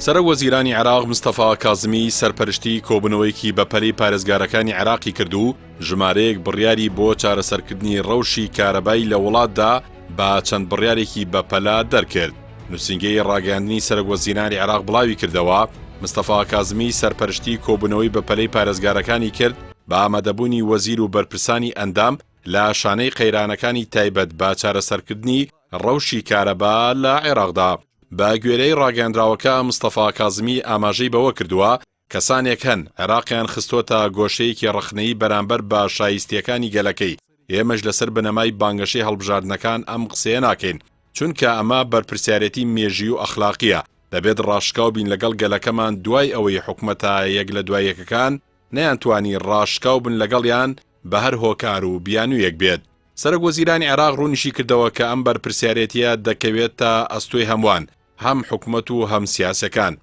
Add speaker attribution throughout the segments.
Speaker 1: سەرۆک وەزیرانی عێراق مستەفا کازمی سەرپەرشتی کۆبوونەوەیەکی بەپەلەی پارێزگارەکانی عێراقی کرد و ژمارەیەک بڕیاری بۆ چارەسەرکردنی ڕەوشی کارەبای لە وڵاتدا بە چەند بڕیارێکی بەپەلە دەرکرد. نووسینگەی ڕاگەیاندنی سەرۆک وەزیرانی عێراق بڵاویکردەوە، مستەفا کازمی سەرپەرشتی کۆبوونەوەی بەپەلەی پارێزگارەکانی کرد بە ئامادەبوونی وەزیر و بەرپرسانی ئەندام لە شانەی قەیرانەکانی تایبەت بە چارەسەرکردنی ڕەوشی کارەبا لە عێراقدا. بە گوێرەی ڕاگەیاندراوەکە، مستەفا کازمی ئاماژەی بەوە کردووە، کەسانێک هەن عێراقیان خستۆتە گۆشەیەکی ڕەخنەیی بەرامبەر بە شایستییەکانی گەلەکەی، ئێمەش لەسەر بنەمای بانگەشەی هەڵبژاردنەکان ئەم قسەیە ناکەین، چونکە ئەمە بەرپرسیارێتی مێژووی و ئەخلاقییە، دەبێت ڕاشکاو بین لەگەڵ گەلەکەمان دوای ئەوەی حکومەتە یەک لە دوای یەکەکان نەیانتوانی ڕاشکاو بن لەگەڵیان بە هەر هۆکار و بیانوویەک بێت. سەرۆک وەزیرانی عێراق ڕوونیشی کردەوە کە ئەم بەرپرسیارێتییە دەکەوێتە ئەستۆی هەمووان، هەم حکومەت و هەم سیاسیەکان.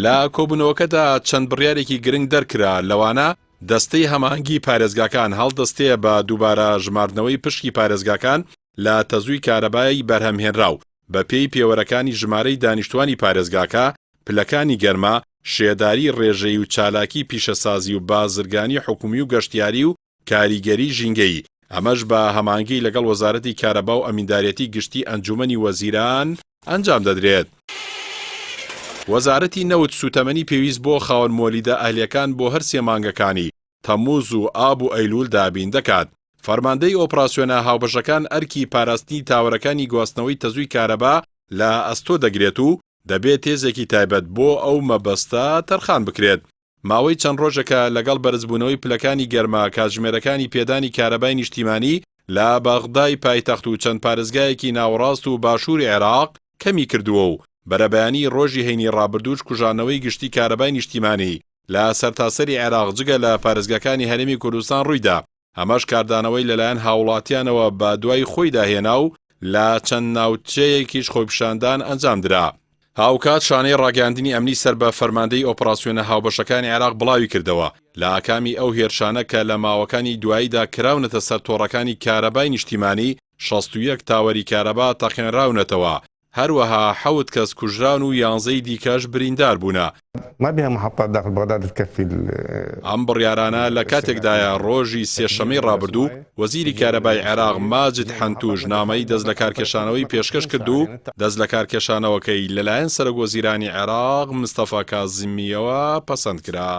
Speaker 1: لە کۆبوونەوەکەدا چەند بڕیارێکی گرنگ دەرکرا، لەوانە، دەستەی هەماهەنگی پارێزگاکان هەڵدەستێ بە دووبارە ژماردنەوەی پشکی پارێزگاکان لە تەزووی کارەبای بەرهەمهێنراو بەپێی پێوەرەکانی ژمارەی دانیشتوانی پارێزگاکە، پلەکانی گەرما، شێداری ڕێژەیی و چالاکی پیشەسازی و بازرگانی حکومی و گەشتیاری و کاریگەری ژینگەیی، ئەمەش بە هەماهەنگی لەگەڵ وەزارەتی کارەبا و ئەمینداریەتی گشتی ئەنجومەنی وەزیران ئەنجام دەدرێت. وەزارەتی نەوت سوتەمەنی پێویست بۆ خاوەن مۆلیدە ئەهلیەکان بۆ هەر سێ مانگەکانی، تەموز و ئاب و ئەیلول دابین دەکات. فەرماندەی ئۆپراسیۆنە هاوبەشەکان ئەرکی پاراستنی تاوەرەکانی گواستنەوەی تەزووی کارەبا لە ئەستۆ دەگرێت و دەبێت هێزێکی تایبەت بۆ ئەو مەبەستە تەرخان بکرێت. ماوەی چەند ڕۆژێکە لەگەڵ بەرزبوونەوەی پلەکانی گەرما کاتژمێرەکانی پێدانی کارەبای نیشتیمانی لە بەغدای پایتەخت و چەند پارێزگایەکی ناوەڕاست و باشووری عێراق کەمی کردووە و بەرەبەیانی ڕۆژی هەینی ڕابردووش کوژانەوەی گشتی کارەبای نیشتیمانی لە سەرتاسەری عێراق جگە لە پارێزگاکانی هەرێمی کوردستان ڕوویدا، ئەمەش کاردانەوەی لەلایەن هاوڵاتیانەوە بە دوای خۆیدا هێنا و لە چەند ناوچەیەکیش خۆپیشاندان ئەنجامدرا. هاوکات شانەی ڕاگەیاندنی ئەمنی سەر بە فەرماندەیی ئۆپراسیۆنە هاوبەشەکانی عێراق بڵاویکردەوە، لە ئاکامی ئەو هێرشانە کە لە ماوەکانی دواییدا کراونەتە سەر تۆڕەکانی کارەبای نیشتیمانی، 61 تاوەری کارەبا تەقێنراونەتەوە، هەروەها حەوت کەس کوژران و یانزەی دیکەش بریندار بوونە. ئەم بڕیارانە لە کاتێکدایە ڕۆژی سێشەممەی ڕابردوو وەزیری کارەبای عێراق ماجد حەنتوش نامەی دەستلەکارکێشانەوەی پێشکەش کرد و دەستلەکارکێشانەوەکەی لەلایەن سەرۆکوەزیرانی عێراق مستەفا کازمییەوە پەسەند کرا.